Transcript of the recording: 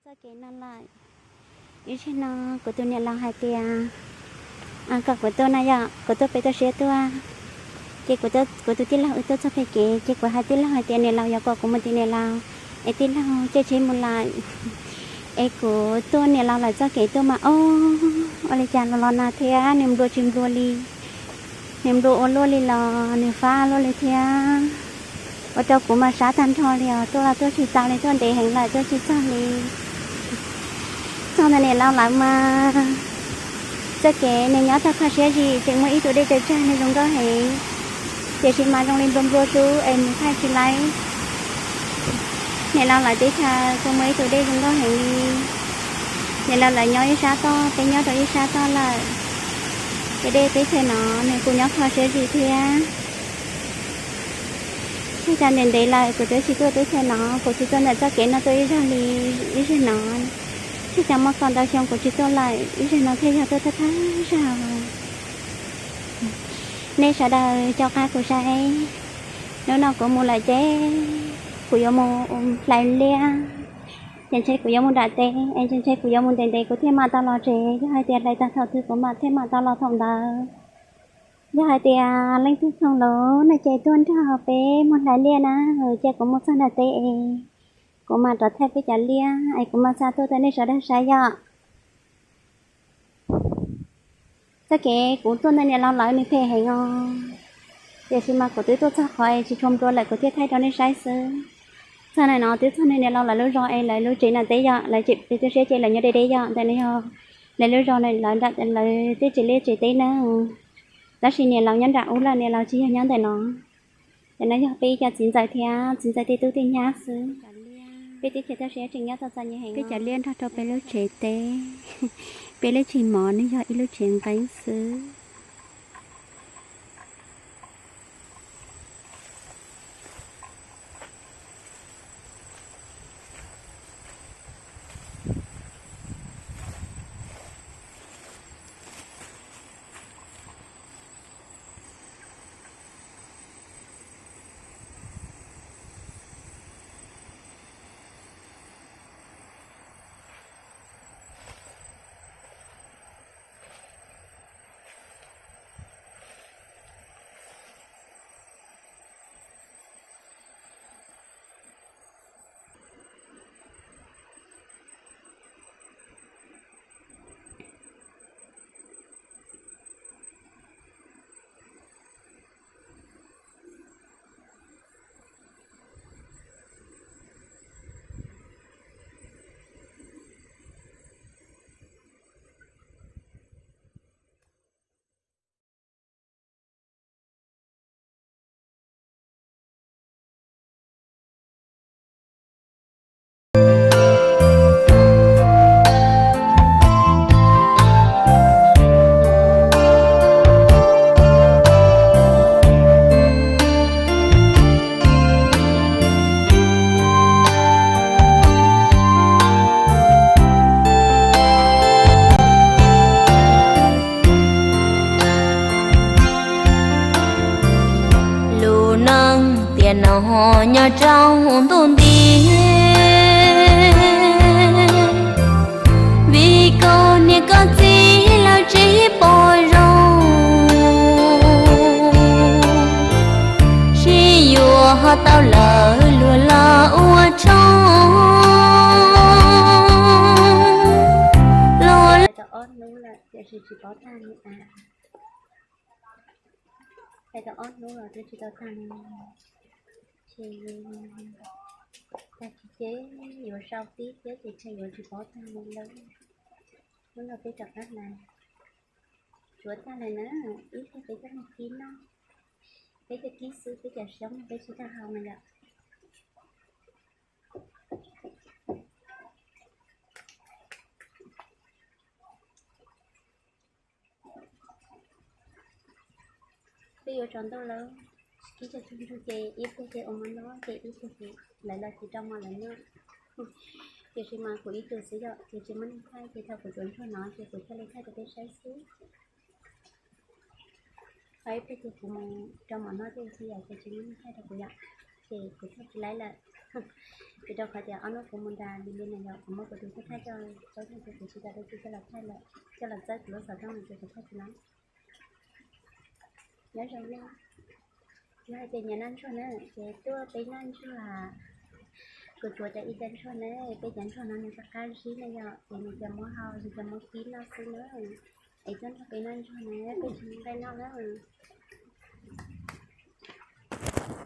Txoj kev no lawm, ib zaug no kuv tus niam laus hais tias kom kuv tuaj no yom, kuv tuaj pem tuaj siab tuaj. Ces kuv tus tij laug wb tuaj txog pem kev ces kuv hais tij laug hais tias niam laus yuav kom kuv mus tim niam laus, es tij laug caij tsheb mus lawm. Es kuv tuaj niam laus lawv txoj kev tuaj mas ua li cas los los nag thiab, nws nplua tsis nplua li, nws nplua ua luaj li los nws fab luaj li thiab. Ua rau kuv mas sab tag nrho li os, tuaj los tuaj tsis tau li, tuaj ntev heev lawm tuaj tsis txog li. Txog ntawm niam laus lawv mas txoj kev nws nyob tau kho siab zim, tseem muaj ib tug dej tsaws tsag nws zoo nkauj heev, tiam sis mas zoo li nplua nplua sub es mus thaij tsis laib. Niam laus lawv teb chaws kuj muaj ib tug dej zoo nkauj heev li. Niam laus lawv nyob ib sab toj, peb nyob rau ib sab toj lawm, ces dej teb chaws no nws kuj nyob kho siab zim thiab. Ua cas ntev ntev lawm kuv twb tsis tuaj teb chaws no, kuv tsis tuaj ntawm txoj kev no tuaj ib zaug li, ib zaug no. Ua cas muaj kaum ntau xyoo kuv tsis tuaj lawm, ib zaug no thiaj yog tuaj thawj thawj zaug. Nej sawv daws caum qab kuv saib, hnub no kuv mus lawm ces kuv yuav mus hlais liaj, ces ntshe kuv yuav mus nram teb, es ntshe kuv yuav mus ntev ntev kuv thiaj mam tau los tsev. Yog hais tias hlais tag thaum twg kuv mam thiaj mam tau los thaum ntawd. Yog hais tias leej twg txhoom lus no ces tuaj nrog peb mus hlais liaj na, ces kuv mus txog nram teb es kuv mam rov thaij peb cov liaj es kuv mam xa tuaj rau nej sawv daws saib yom. Txoj kev kuv tuaj ntawm niam laus lawv nws phem heev os, tiam sis mas kuv twb tuaj txog qhov es tsis tshua nplua lawm kuv thiaj thaij rau nej saib xwb. Txog ntawm no twb txog niam laus lawv lub zos es lawv lub tsev nram teb yom, lawv tsev pem tuaj siab ces lawv nyob deb deb yom, ntawm no yog lawv lub zos, lawv tej tsev liaj tsev teb na. Tab sis niam laus nyob nram ub lawm, niam laus tsis yog nyob ntawm no. Ntawm no yog peb cov txiv ntxawm thiab txiv ntxawm tej tub tej nyab xwb. Peb teb chaws toj siab tseem nyob tau txom nyem heev. Peb cov liaj nrog rau peb lub tsev teb, peb lub tsev mov nws yog ib lub tsev nqeeb xwb. Lus neej tiam no nyob rau ntuj nti, vim koj niam koj txiv lawv tsis pom zoo, sib yuav ho tau lawv luag los ua tshoob. Los tau ob hnub lawm tiam sis tsis paub tag li a. Hais tau ob hnub los twb tsis tau tag li. Ces tag kis ces yuav sau tib thiab ces ntshe yuav tsis paub tag li lawm. Hnub no peb rov qab hlais. Tsuav tag lawm na, ib pliag peb coj mus kib noj. Peb coj kib xwb, peb cov xyoob peb tsis tau hau no yom. Peb yuav tsaus ntuj lawm, kib tau tsuag ntsuag ces ib pliag ces ua mov noj ces ib pliag ces lawv los ces rau mov lawv noj. Tiam sis mas kuv ib tug xwb yom, ces tsis muaj neeg thaij ces thaum kuv tsuav ntsuag no ces kuv thiaj li thaij rau peb saib xwb. Ho ib pliag ces kuv mus rau mov noj tej xwb yom, ces tsis muaj neeg thaij rau kuv yom, ces kuv thaij tsis laib lawm. Vim rau qhov tias ob hnub kuv mus nram li li no yog kuv muab kuv tus thawj thawj coj, tau thaij ces kuv tsis tau dab tsi coj los thaij lawm, coj los txawb kuv lub xov tooj no ces kuv thaij tsis los. Nyob zoo nej, yog hais tias nyiam noj ntsuag na ces tuaj peb noj ntsuag. Kuv tsuav cov ib cov ntsuag na, peb cov ntsuag no nws rov qab zib na yom, ces nws cov muab hau, nws cov muab kib noj xwb na. Es tuaj nrog peb noj ntsuag na, peb tsis nqaij noj na.